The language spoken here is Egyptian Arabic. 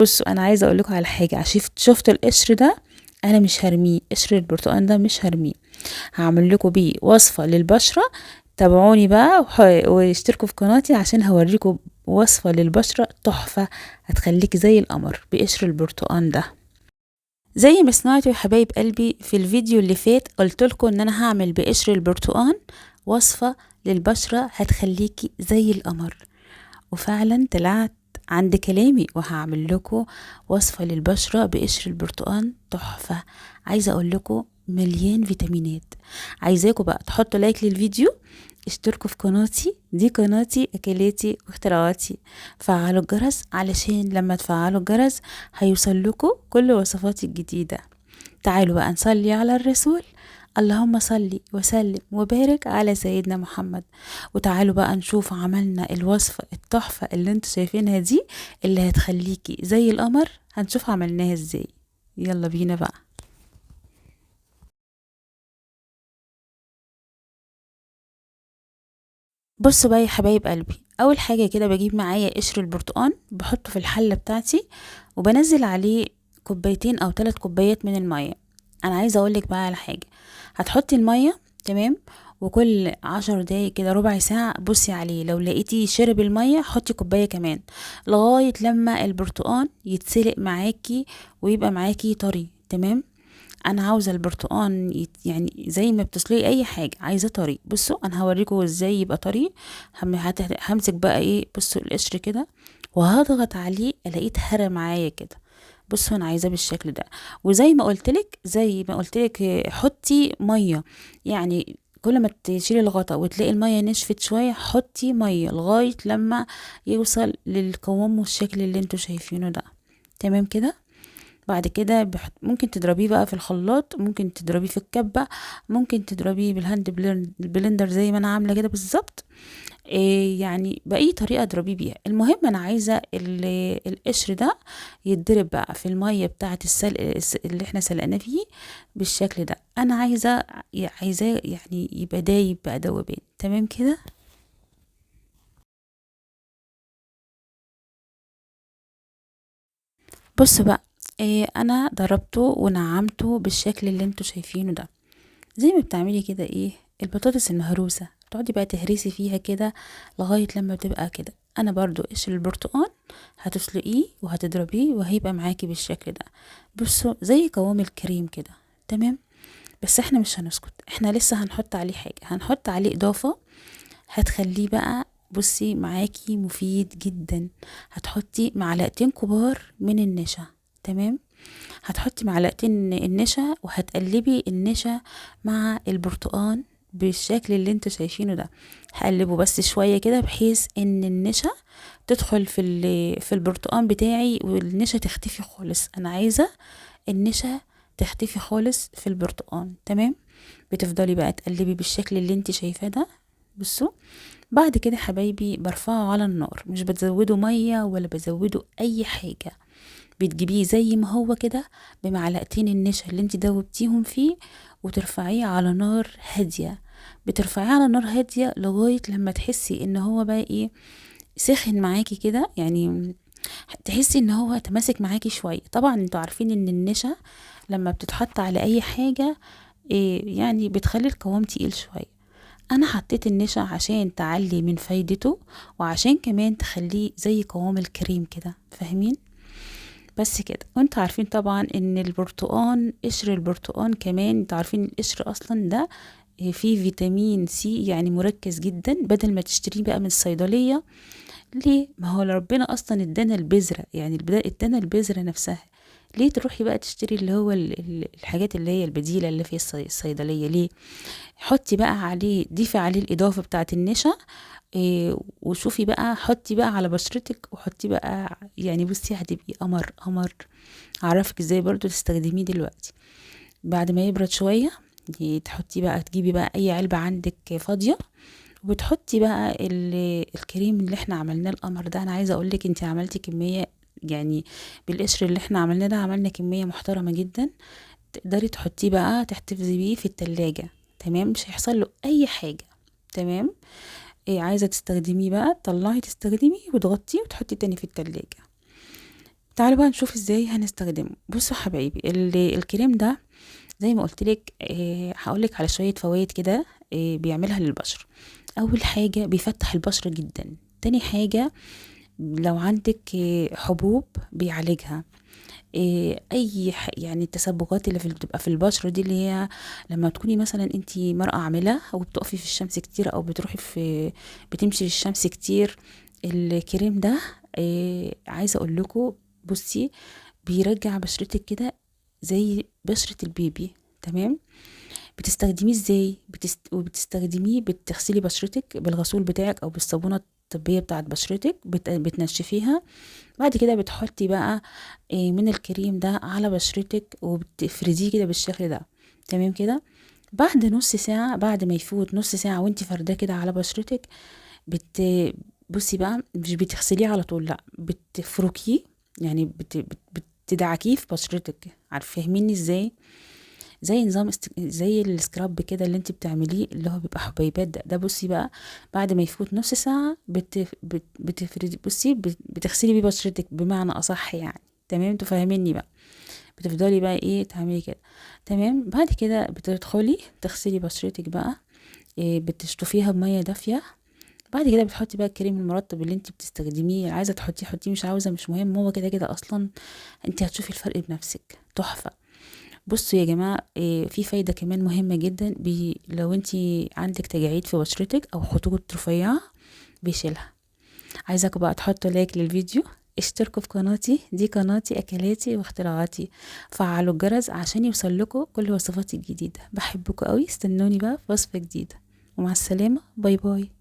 بصوا انا عايزه اقول لكم على حاجة، شفت القشر ده انا مش هرميه، قشر البرتقال ده مش هرميه، هعمل لكم بيه وصفه للبشره. تابعوني بقى واشتركوا في قناتي عشان هوريكم وصفه للبشره تحفة هتخليك زي القمر بقشر البرتقال ده. زي ما سمعتوا يا حبايب قلبي في الفيديو اللي فات قلت لكم ان انا هعمل بقشر البرتقال وصفه للبشره هتخليكي زي القمر، وفعلا طلعت عند كلامي وهعمل لكم وصفه للبشره بقشر البرتقال تحفة. عايزه اقول لكم مليان فيتامينات. عايزاكم بقى تحطوا لايك للفيديو، اشتركوا في قناتي، دي قناتي اكلاتي واختراعاتي، فعلوا الجرس علشان لما تفعلوا الجرس هيوصل لكم كل وصفاتي الجديدة. تعالوا بقى نصلي على الرسول، اللهم صلي وسلم وبارك على سيدنا محمد. وتعالوا بقى نشوف عملنا الوصفة التحفة اللي انتوا شايفينها دي اللي هتخليكي زي القمر، هنشوف عملناها ازاي. يلا بينا بقى. بصوا بقى يا حبايب قلبي، اول حاجة كده بجيب معايا قشر البرتقال بحطه في الحلة بتاعتي وبنزل عليه كوبايتين او 3 كوبايات من المية. انا عايزه اقولك بقى على حاجة، هتحطي المية تمام، وكل 10 دقايق كده ربع ساعة بصي عليه، لو لقيتي شرب المية حطي كوباية كمان لغاية لما البرتقال يتسلق معاكي ويبقى معاكي طري. تمام، انا عاوزه البرتقال يعني زي ما بتسلقي اي حاجة عايزاه طري. بصوا انا هوريكم ازاي يبقى طري. همسك بقى ايه، بصوا القشر كده وهضغط عليه الاقيه اتهرى معايا كده. بصوا انا عايزاه بالشكل ده، وزي ما قلتلك حطي مية، يعني كل ما تشيلي الغطا وتلاقي المية نشفت شوية حطي مية لغاية لما يوصل للقوام والشكل اللي انتوا شايفينه ده. تمام كده. بعد كده ممكن تضربيه بقى في الخلاط، ممكن تضربيه في الكبة، ممكن تضربيه بال hand blender زي ما انا عاملة كده بالظبط، إيه يعني بأي طريقة اضربيه بيها. المهم انا عايزة القشر ده يتضرب بقى في المية بتاعة السلق اللي احنا سلقناه فيه بالشكل ده. انا عايزاه يعني يبقى دايب بقى دوبان. تمام كده. بصوا بقى إيه، انا ضربته ونعمته بالشكل اللي انتوا شايفينه ده، زي ما بتعملي كده ايه البطاطس المهروسه، تقعدي بقى تهرسي فيها كده لغاية لما بتبقى كده. انا برضو قشر البرتقال هتسلقيه وهتضربيه وهيبقى معاكي بالشكل ده. بصوا زي قوام الكريم كده. تمام، بس احنا مش هنسكت، احنا لسه هنحط عليه حاجة، هنحط عليه اضافه هتخليه بقى بصي معاكي مفيد جدا. هتحطي معلقتين كبار من النشا. تمام، هتحطي معلقتين النشا وهتقلبي النشا مع البرتقان بالشكل اللي انتوا شايفينه ده. هقلبه بس شوية كده بحيث ان النشا تدخل في البرتقان بتاعي والنشا تختفي خالص. انا عايزه النشا تختفي خالص في البرتقان. تمام، بتفضلي بقى تقلبي بالشكل اللي انت شايفاه ده. بصوا بعد كده حبايبي برفعه على النار، مش بتزودوا مية ولا بزودوا اي حاجة، بتجيبيه زي ما هو كده بمعلقتين النشا اللي انت دوبتيهم فيه وترفعيه على نار هادية. بترفعيه على نار هادية لغاية لما تحسي ان هو بقى ايه سخن معاكي كده، يعني تحسي ان هو تماسك معاكي شوية. طبعا انتوا عارفين ان النشا لما بتتحط على اي حاجة إيه يعني بتخلي القوام تقيل شوية. انا حطيت النشا عشان تعلي من فايدته وعشان كمان تخليه زي قوام الكريم كده، فاهمين؟ بس كده. وانتوا عارفين طبعا ان البرتقان قشر البرتقان كمان انتوا عارفين القشر اصلا ده فيه فيتامين سي يعني مركز جدا، بدل ما تشتريه بقى من الصيدلية. ليه؟ ما هو ربنا اصلا ادانا البذرة، يعني ادانا البذرة نفسها، ليه تروحي بقى تشتري اللي هو الحاجات اللي هي البديلة اللي في الصيدلية؟ ليه؟ حطي بقى عليه، ضيفي عليه الاضافة بتاعه النشا إيه، وشوفي بقى، حطي بقى على بشرتك وحطي بقى يعني بصي هتبقي قمر قمر. اعرفك ازاي برضو تستخدميه دلوقتي. بعد ما يبرد شوية تحطي بقى، تجيبي بقى اي علبة عندك فاضية وبتحطي بقى الكريم اللي احنا عملناه القمر ده. انا عايزه اقولك انت عملتي كمية، يعني بالقشر اللي احنا عملناه ده عملنا كمية محترمه جدا، تقدري تحطيه بقى تحتفظي بيه في التلاجة. تمام، مش هيحصل له اي حاجة. تمام، ايه عايزه تستخدميه بقى تطلعي تستخدميه وتغطيه وتحطيه تاني في التلاجة. تعالوا بقى نشوف ازاي هنستخدمه. بصوا حبايبي، الكريم ده زي ما قلتلك، هقولك على شوية فوائد كده بيعملها للبشرة. اول حاجة بيفتح البشرة جدا. تاني حاجة لو عندك حبوب بيعالجها. اي يعني التسبغات اللي بتبقى في البشرة دي، اللي هي لما تكوني مثلا انتي مرأة عاملة وبتقفي في الشمس كتير، او بتروحي في بتمشي في الشمس كتير، الكريم ده عايزة اقول لكم بصي بيرجع بشرتك كده زي بشرة البيبي. تمام. بتستخدميه ازاي؟ وبتستخدميه بتغسلي بشرتك بالغسول بتاعك او بالصابونة الطبية بتاعت بشرتك، بتنشفيها. بعد كده بتحطي بقى من الكريم ده على بشرتك وبتفرديه كده بالشكل ده. تمام كده. بعد نص ساعة، بعد ما يفوت نص ساعة وانتي فرداه كده على بشرتك، بصي بقى مش بتغسليه على طول، لا بتفركيه، يعني بتدعكيه في بشرتك. عارفه فاهميني ازاي؟ زي نظام زي السكراب كده اللي انت بتعمليه اللي هو بيبقى حبيبات ده. ده بصي بقى بعد ما يفوت نص ساعة بتفردي، بصي بتغسلي بيه بشرتك بمعنى اصح يعني. تمام، انتوا فاهميني بقى. بتفضلي بقى ايه تعملي كده. تمام. بعد كده بتدخلي تغسلي بشرتك بقى، بتشطفيها بميه دافيه. بعد كده بتحطي بقى الكريم المرطب اللي انت بتستخدميه، عايزه تحطيه حطيه، مش عاوزه مش مهم، هو كده كده اصلا انت هتشوفي الفرق بنفسك، تحفة. بصوا يا جماعة، في فايده كمان مهمة جدا، لو انت عندك تجاعيد في بشرتك او خطوط رفيعة بيشيلها. عايزاكم بقى تحطوا like للفيديو، اشتركوا في قناتي، دي قناتي اكلاتي واختراعاتي، فعلوا الجرس عشان يوصل لكم كل وصفاتي الجديدة. بحبكم قوي، استنوني بقى في وصفه جديدة، ومع السلامة، bye bye.